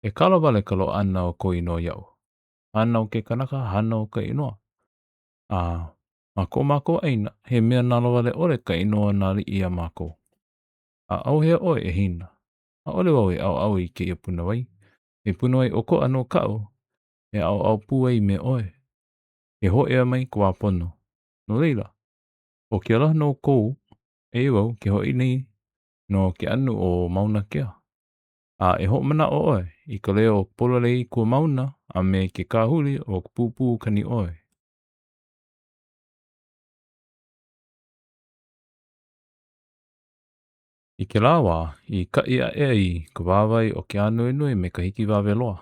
E kala wale ka loaʻa ʻana o kou inoa iaʻu. Hānau ke kanaka, hānau ka inoa. A ma ko mākou ʻāina, he mea nalowale ʻole ka inoa o nā aliʻi iā mākou. A ʻauhea ʻoe e Hina? ʻAʻole wau e ʻaoʻao i kēia punawai. He punawai ʻokoʻa nō kaʻu e ʻaoʻao pū ai me ʻoe. Ke hōʻea mai ka wā pono. No laila, ʻo ke aloha nō kou, eia wau ke hoʻi nei no ke anu o Mauna Kea. A e hoʻomanaʻo ʻoe i ka leo o ka pololei kuamauna a me ke kāhuli o ka pūpū kani ʻoe. I kēlā wā i kaʻi aʻe ai ka wāwae o ke ānuenue me ka hikiwawe loa,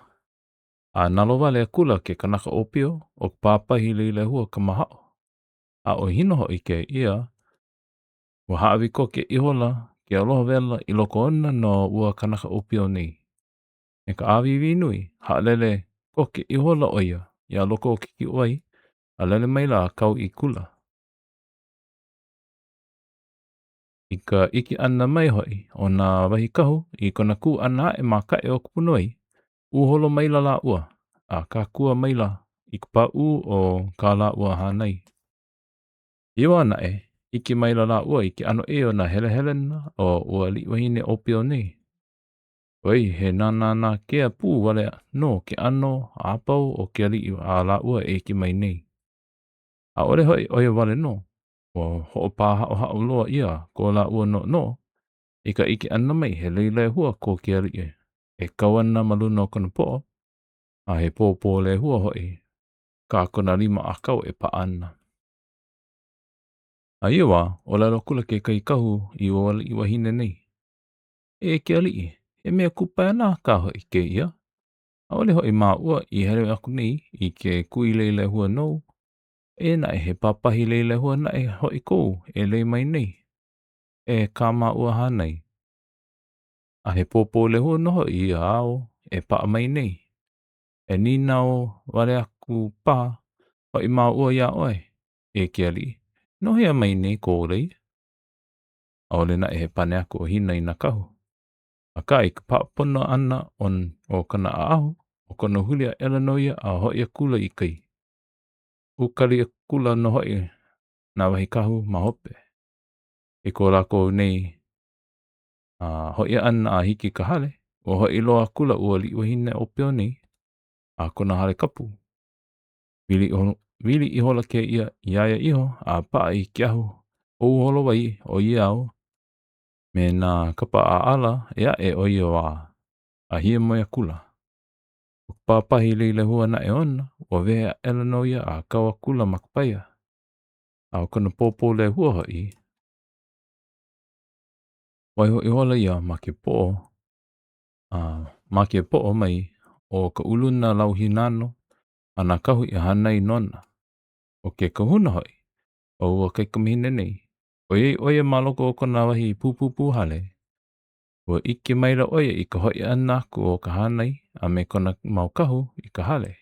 a nalowale akula ke kanaka ʻōpio ʻo ka pāpahi lei lehua kamahaʻo, a ʻo Hina hoʻi kēia, ua hāʻawi koke ihola ke aloha wela i loko ona no ua kanaka ʻōpio nei. Me ka ʻāwīwī nui, haʻalele koke ihola ʻo ia iā loko o ke kiʻowai a lele maila a kau i kula. I ka ʻike ʻana mai hoʻi o nā wahi kahu i kona kū ʻana aʻe ma kaʻe o ka punawai, ʻūholo maila lāua, a kākua maila i ka pāʻū o kā lāua hānai. I ia wā naʻe, ʻike maila lāua i ke ʻano ʻē o nā helehelena o ua aliʻi wahine ʻōpio nei. ʻOiai, he nānānā kea pū wale nō ke ʻano a pau o ke aliʻi a lāua e ʻike mai nei. ʻAʻole hoʻi ʻo ia wale nō, ua hoʻopāhaʻohaʻo loa ʻia ko lāua noʻonoʻo i ka ʻike ʻana mai he lei lehua ko ke aliʻi e kau ana ma luna o kona poʻo, a he pōpō lehua hoʻi kā kona lima ʻākau e paʻa ana. A ia wā, ʻōlelo akula kekahi kahu i ua aliʻi wahine nei, E ke aliʻi, he mea kupaianaha kā hoʻi kēia. ʻAʻole hoʻi māua i hele aku nei i ke kui lei lehua nou, eia naʻe he pāpahi lei lehua naʻe hoʻi kou e lei mai nei, e kā māua hānai. A he pōpō lehua nō hoʻi ia āu e paʻa mai nei. E nīnau wale aku paha hoʻi māua iā ʻoe, e ke aliʻi, no hea mai nei kou lei? ʻAʻole naʻe he pane aku ʻo Hina i nā kahu. Akā, i ka paʻa pono ʻana o kona ʻaʻahu, ʻo kona huli aʻela nō ia a hoʻi akula i kai. Ukali akula nō hoʻi nā wahi kahu ma hope. I ko lākou nei hoʻi ʻana a hiki i ka hale, ua hoʻi loa akula ua aliʻi wahine ʻōpio nei a kona hale kapu. Wili, wili ihola kēia iā ia iho a paʻa i ke ahu ʻōholo wai o ia ao me nā kapa ʻaʻala ʻē aʻe o ia wā, a hiamoe akula. ʻO ka pāpahi lei lehua naʻe ona, ua wehe aʻela nō ia a kau akula ma ka paia. A ʻo kona pōpō lehua hoʻi, waiho ihola ia ma ke poʻo, a ma ke poʻo mai o ka uluna lau hīnano a nā kahu i hānai nona. ʻO ke kahuna hoʻi o ua kaikamahine nei, ʻoiai ʻo ia ma loko o kona wahi pūpūpū hale, ua ʻike maila ʻo ia i ka hoʻi ʻana aku o ka hānai a me kona mau kahu i ka hale.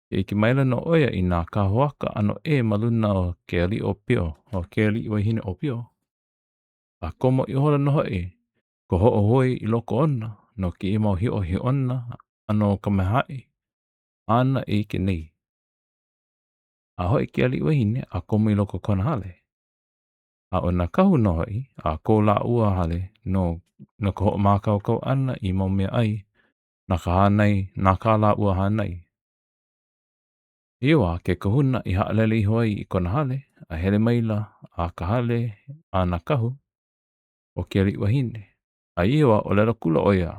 Ke ʻike maila nō ʻo ia i nā kāhoaka ʻano ʻē ma luna o ke aliʻi ʻōpio, o ke aliʻi wahine ʻōpio, a komo ihola nō hoʻi ka hoʻohoi i loko ona no kēia mau hiʻohiʻona ʻano kamehaʻi āna e ʻike nei. A hoʻi ke aliʻi wahine a komo i loko o kona hale. A ʻo nā kahu nō hoʻi a ko lāua hale nō no ka hoʻomākaukau ʻana i mau mea ʻai na ka hānai, na kā lāua hānai. I ia wā ke kahuna i haʻalele iho ai i kona hale, a hele maila a ka hale a nā kahu o ke aliʻi wahine. A i ia wā, ʻōlelo akula ʻo ia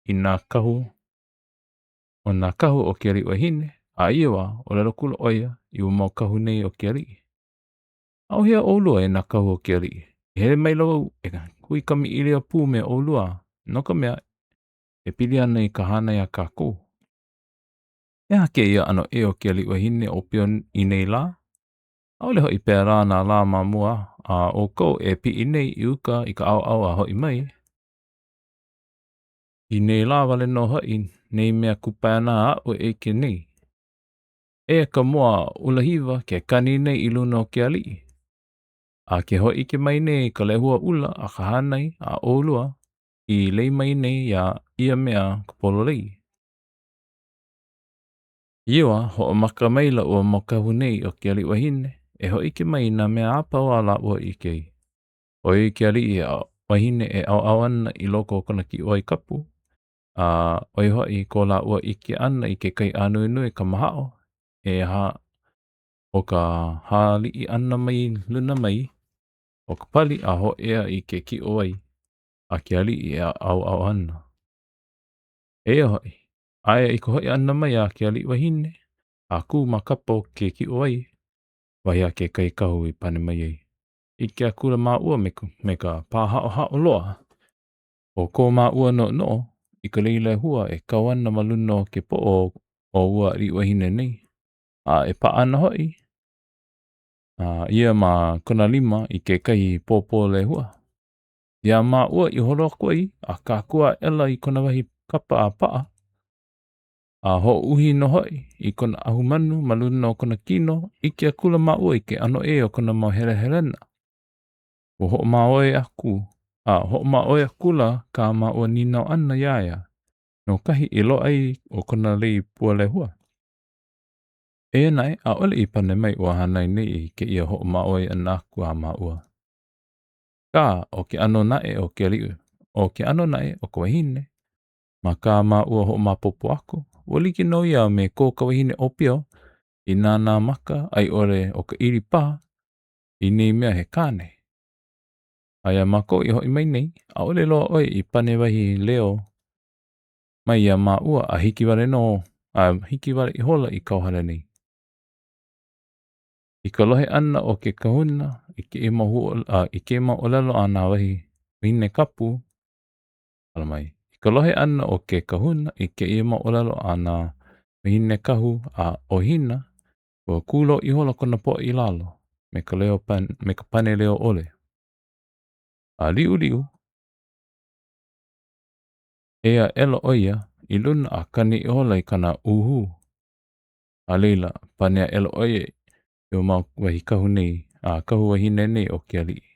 i nā kahu o nā kahu o ke aliʻi wahine, a i ia wā, ʻōlelo akula ʻo ia i ua mau kahu nei o ke aliʻi. ʻAuhea ʻolua e nā kahu o ke aliʻi, i hele maila wau e hui kamaʻilio pū me ʻolua, no ka mea, e pili ana i ka hānai a kākou. He aha kēia ʻano ʻē o ke aliʻi wahine ʻōpio i nei lā? ʻAʻole hoʻi pēlā nā lā ma mua a ʻoukou e piʻi nei i uka i ka ʻaoʻao a hoʻi mai. I nei lā wale nō hoʻi nei mea kupaianaha aʻu e ʻike nei. Eia ka moa ʻulahiwa ke kani nei i luna o ke aliʻi. A ke hōʻike mai nei ka lehua ʻula a ka hānai a ʻolua. i lei mai nei iā ia mea ka pololei. Ia wā, hoʻomaka maila ua mau kahu nei o ke aliʻi wahine e hōʻike mai i nā mea a pau a lāua i ʻike ai. ʻOiai ke aliʻi wahine e ʻaoʻao ana i loko o kona kiʻowai kapu, a ʻo ia hoʻi ko lāua ʻike ʻana i kekahi ānuenue kamahaʻo e hā o ka hāliʻi ʻana mai luna mai o ka pali a hōʻea i ke kiʻowai a ke aliʻi e ʻaoʻao ana. Eia hoʻi, aia i ka hoʻi ʻana mai a ke aliʻi wahine a kū ma kapa o ke kiʻowai, wahi a kekahi kahu i pane mai ai. ʻIke akula māua me ka, me ka pāhaʻohaʻo loa o ko māua noʻonoʻo i ka lei lehua e kau ana ma luna o ke poʻo o ua aliʻi wahine nei, a e paʻa ana hoʻi a ia ma kona lima i kekahi pōpō lehua. Iā māua i holo aku ai a kākua aʻela i kona wahi kapa a paʻa, a hoʻouhi nō hoʻi i kona ʻahumanu ma luna o kona kino, ʻike akula māua i ke ʻano ʻē o kona mau helehelena. Ua hoʻomaoe aku, a hoʻomaoe akula kā māua nīnau ʻana iā ia no kahi i loaʻa ai ʻo kona lei pua lehua. Eia naʻe, ʻaʻole i pane mai ua hānai nei i kēia hoʻomaoe ʻana aku a māua. Akā, ʻo ke ʻano naʻe o ke aliʻi, ʻo ke ʻano naʻe o ka wahine, ma kā māua hoʻomaopopo aku, ua like nō ia me ko ka wahine ʻōpio i nānā maka a i ʻole ʻo ka ʻili paha i nei mea he kāne. A iā mākou i hoʻi mai nei, ʻaʻole loa ʻoe i pane wahi leo mai iā māua a hiki wale nō, a hiki wale ihola i kauhale nei. I ka lohe ʻana o ke kahuna i kēia mau hua, a i kēia mau ʻōlelo a nā wahi wahine kapu, hala mai. I ka lohe ʻana o ke kahuna i kēia mau ʻōlelo a nā wahine kahu a ʻo Hina, ua kūlou ihola kona poʻo i lalo me ka leo pan, me ka pane leo ʻole. A liʻuliʻu, ʻē aʻela ʻo ia i luna a kani ihola i kāna ʻūhū. A laila, pane aʻela ʻo ia i ua mau wahi kahu nei, a kahu wahine nei o ke aliʻi.